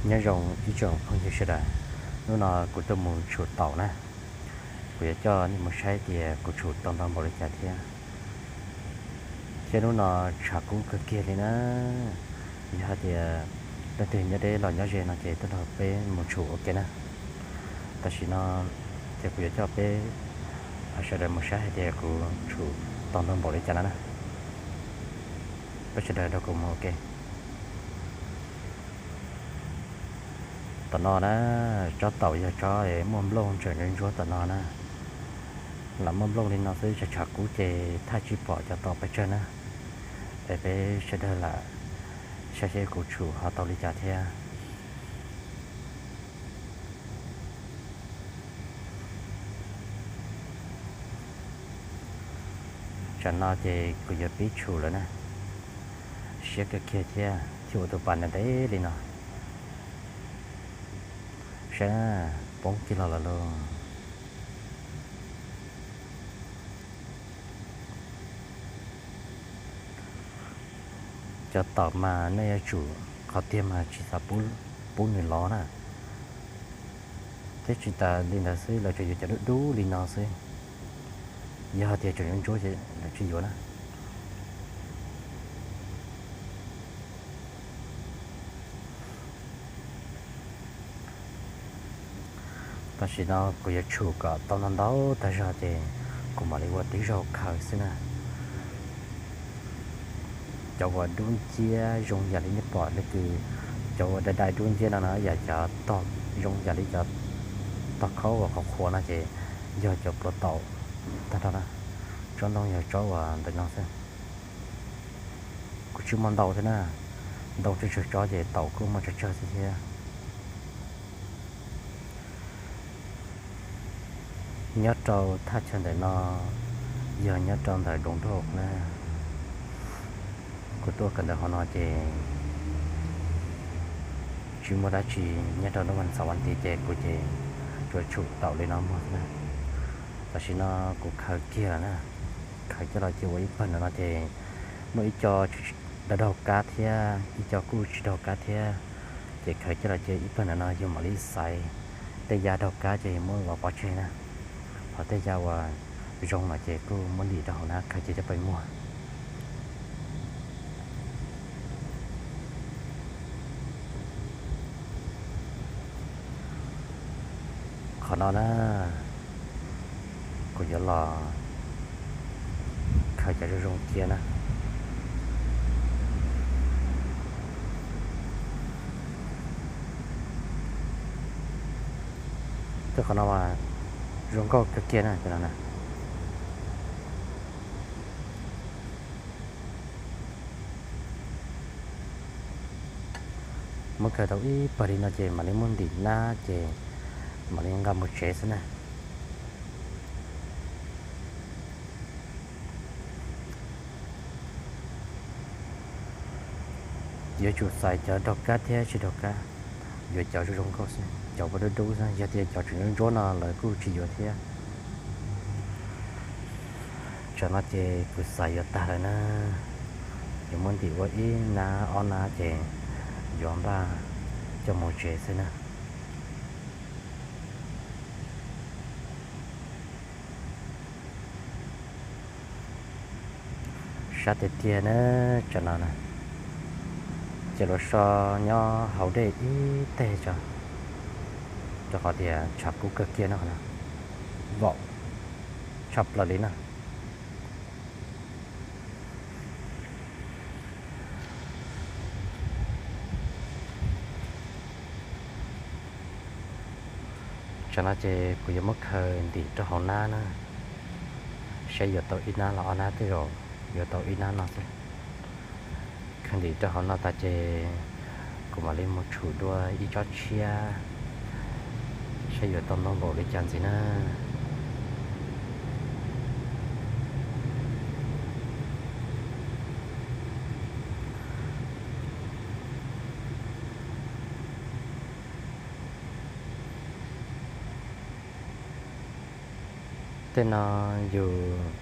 Nyob zoo ib tsoom phooj ywg sawv daws, hnub no kuv tuaj mus tshum taum na. Kuv yuav coj nej mus saib tias kuv tshum tau ntau npaum li cas thiab. Thiab hnub no tshav kub kawg kiag li na. Yog hais tias leej twg nyob deb los nyob ze no ces tuaj nrog peb mus tshum ua ke na. Tam sim no ces kuv yuav coj peb sawv daws mus saib hais tias kuv tshum tau ntau npaum li cas no na. Peb sawv daws nrog kuv mus ua ke. Tom no na, tsob taum yog tsob muaj nplooj ntseem ntsuab ntsuab tom no na. Lam muaj nplooj li no xwb, tshav tshav kub ces thaj tsis pom cov taum pes tsawg na. Es peb sawv daws lam saib seb kuv tshum ho tau li cas thiab. Tsam no ces kuv yuav pib tshum lawm na. Siab kawg kiag thiab thiaj ua tus pas ntev ntev li no. Saib na, poob kiag los lawm lauj. Cov taum mas nej yuav tsum, qhov tiag mas tsis xav pub nws lov na. Thiab tsis tas li ntawd xwb, lawv tsuas yuav cov dub dub li no xwb. Yog tias tseem ntsuab ntsuab ces lawv tsis yuav na. Tam sim no kuv yuav tshum kom tau ntau ntau tag zog ces kuv mam li ua tib zaug khaws xwb na. Cov uas dub nciab zoo yam li nej pom no ces, cov uas dai dai dub nciab no no yam cov tog, zoo yam li cov tog khaub uas qhuav qhuav no ces yog cov pluav taum tag nrho na. Tsob ntoo yog tsob uas ntawm no xwb. Kuv tsis muaj ntau thiab na, ntoo tsawg tsawg tsob ces taum kuj muaj tsawg tsawg xwb thiab. Nyob rau thaj chaw ntawm no yog nyob rau ntawm Doos Nrauj na. Kuv tuaj kawm ntawv hauv no ces tsis muaj dab tsi, nyob rau hnub vas xaum vas ntij ces kuv ces tsuas tshum taum li no muag xwb na. Tam sim no kuv khaws kiag lawm na, khaws coj los cia ua ib pawg ntawm no ces muaj ib co daug daug kab thiab ib co kuj tsis daug kab thiab, ces khaws coj los cia ib pawg ntawm no yog mam li xaiv. Tej yav daug kab ces muab los pov tseg na, hos tej yav uas zoo no ces kuj muab ntim rau hauv na, khaws cia coj pes muag. Qhov no na, kuv yuav los khaws cov zoo zoo cia na. Tej qhov no mas zoo nkauj kawg kiag na, cov no na. Muab khaws tau ib pawg li no ces mam li muab ntim nab ces mam li nqa mus tsev xwb na. Yuav tsum xaiv cov daug kab thiab tsis daug kab, yuav cov zoo zoo nkauj xwb, cov uas dub dub xwb, yog tias cov tseem ntsuab ntsuab no lawv kuj tsis yuav thiab. Tsam no ces kuv xaiv yuav tag lawm na, yuav muab ntim ua ib nab ob nab ces yuav npaj coj mus tsev xwb na. Sab tiag tiag na, tsam no na, ces luag so nyob hauv dej ib teg tso, rau qhov tias tshav kub kawg kiag no, vaum tshaj plaws li na. Tsam no ces kuv yuav muab khaws ntim rau hauv nab na, saib yuav tau ib nab los ob nab, tej zaum yuav tau ib nab no xwb. Khaws ntim rau hauv no tas ces kuv mam li mus tshum dua ib tsob tshiab, saib yuav tau ntau npaum li cas ntxiv na. Tej no yus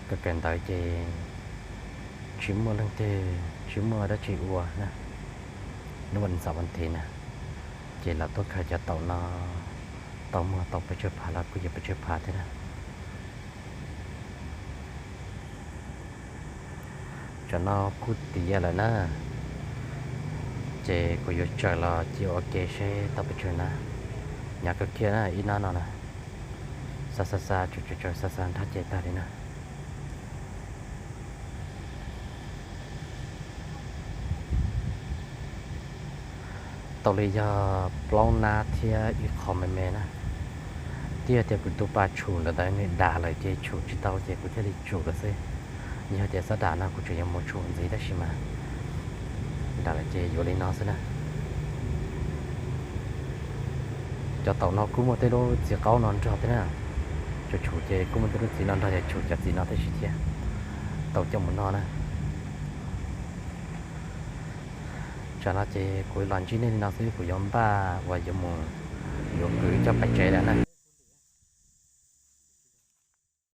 kawm kawm ntawv ces tsis muaj leej twg tsis muaj dab tsi ua na. hnub vas ntxaum vas thiv na, ces los tuaj khaws cov taum no tau muag tau pes tsawg phav los kuj yog pes tsawg phav thiab na. Tsam no kuj tiav lawm na, ces kuv yuav tsawm los cia ua ke seb tau pes tsawg na. Hnyav kawg kiag na, ib hnab no na, xa xa xa, tsawm tsawm xa xa nrhab ces tag li na. Tau li yog plaub hnab thiab ib qho me me na. Twb yog tias kuv tus pas tshum ntawd nws dam lawm ces tshum tsis tau ces kuv thiaj li tsum lawm xwb. Yog tias xab dam no kuv tseem yuav mus tshum ntxiv tab sis mas dam lawm ces yuav li no xwb na. Cov taum no kuj muaj tej lub txiv qaub no nrog thiab na. Tsuas tshum ces kuj muaj tej lub txiv no nrog, yog tshum cov txiv no tib si thiab, tau coj mus noj na. Tsam no ces kuv los ntsib nej li no xwb, kuv yuav npaj uas yuav mus, yuav kwv coj pais tsev lawm na.